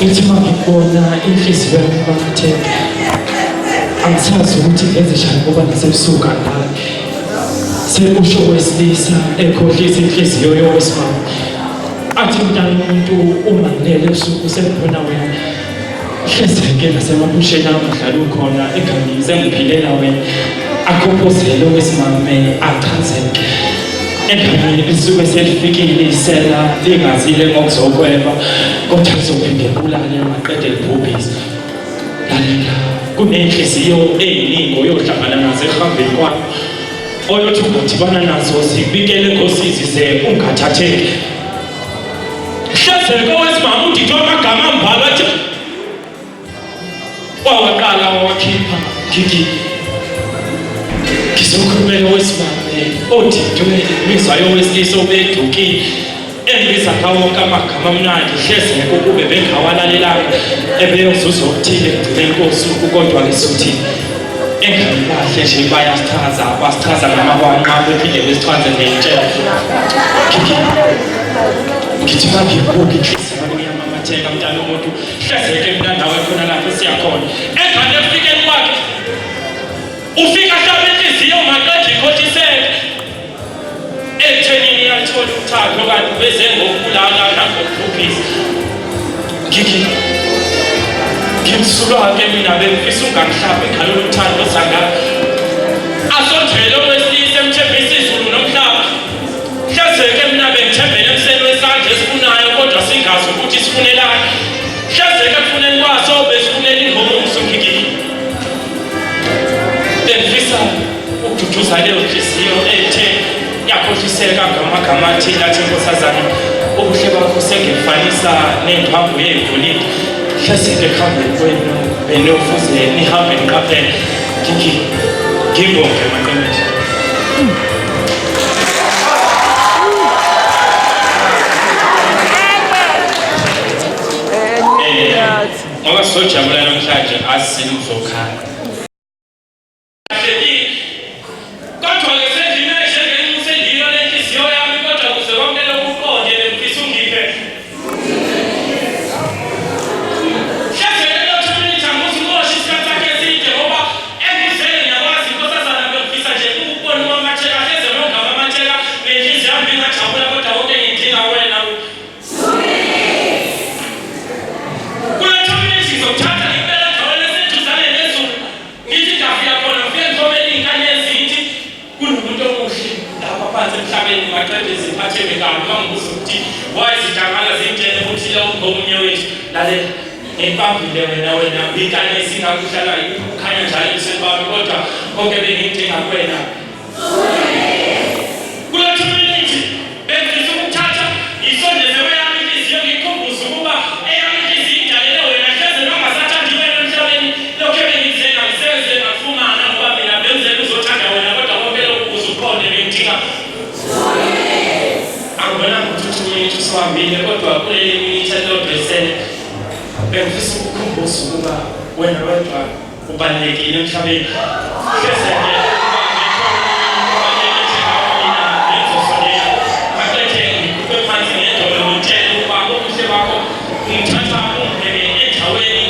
Ngithi uma ngikubona inhliziyo yami imatheke. Angisazi ukuthi ngenze njani ngoba nasebusuku angilali. Sekusho owesilisa ekhohlisa inhliziyo yowesimame. Athi mntana umuntu uma ngilele ebusuku sengibona wena. Hlezeke nasemaphusheni ami uhlala ukhona egamini sengiphilela wena. Akhophozele owesimame achazeke. Egamini lisuke selifikile isela lingazile ngokuzokweba kodwa lizophinde libulale maqede libhubhise. Lalela, kunenhliziyo eyiningi oyohlangana nazo ekuhambeni kwakho oyothi ungadibana nazo zikubikele ngosizi ze ungathatheki. Hlezeke owesimame udidwe amagama ambalwa athi wawaqala wawakhipha ngiki ngizokhulumela owesimame odidwe imizwa yowesilisa obedukile engibiza ngawo wonke amagama amnandi hlezeke ukube bengawalalelanga ebeyozuza okuthile ekugcineni kosuku kodwa-ke suthi engabi kahle nje bayasichaza basichaza ngamahwanqa bephinde besichaze ngentshela ngithi mangibuka inhliziyo yami iyamamatheka mntana umuntu hlezeke mina nawe khona lapho siyakhona engane ekufikeni kwakhe ufika hlaba inhliziyo maqeda ikhohliseke ekuthenini iyalithola uthando kanti beze ngokubulala nangokubhubhisa ngithi ngimsulwa-ke mina bengifisa ungangihlaphi ngalolu thando zangaka asondele owesilisa emthembisa izulu nomhlaba hlezeke mina bengithembele emseni wesandla esifunayo kodwa singazi ukuthi sifunelani hlezeke ekufuneni kwaso besifunela ingomuso ngiki bengifisa ukududuza leyo nhliziyo ethe yakhohliseka ngamagama athile athi nkosazana ubuhle bakho sengifanisa nendwangu yegolide hlezike ekuhambeni kwenu benofuze nihambe niqaphele ngibonge maqiniso. Ngoba sojabula namhlanje asini uzokhala. Kodwa-ke sengimeshe ngenxa sengiyo lenhliziyo yami kodwa kuze konke lokhu uqonde bengifisa ungiphe. Hlezeke lo 2 minutes angithi umoshe isikhathi sakhe eside ngoba engizele ngiyakwazi inkosazana bengifisa nje ukubona umamatheka hleze nongamamatheka nenhliziyo yami ingajabula kodwa konke ngidinga wena. Kule 2 minutes ngizokuthatha ngikubeke endaweni eseduzane nezulu. Ngithi ngafika khona ngifike ngithobele iy'nkanyezi ngithi kunomuntu omuhle lapha phansi emhlabeni maqede ziphatheke kabi uma ngibuza ukuthi why zidangala zingitshele ukuthi lo ngomunye wethu lalela ngikubambile wena wena uyinkanyezi ingakho uhlala ukhanya njalo ebusweni bami kodwa konke bengidinga kuwena Kule 2 minutes bengifisa ukuthatha ngisondeze kweyami inhliziyo ngikhumbuze ukuba eyami inhliziyo idalele wena hleze nongasathandi wena emhlabeni lokhu ebengizela ngiseze ngakufumana ngoba mina bengizela uzothanda wena kodwa konke lokhu kuze uqonde bengidinga angibonanga ukuthi 2 minutes usuhambile kodwa kuleli minute elilodwa esele bengifisa ukukhumbuza ukuba wena wedwa Ubalulekile emhlabeni. Hleze ke maqede ngikupe phansi ngedolo ngitshele ukuba ubuhle bakho ngithatha ungibeke endaweni.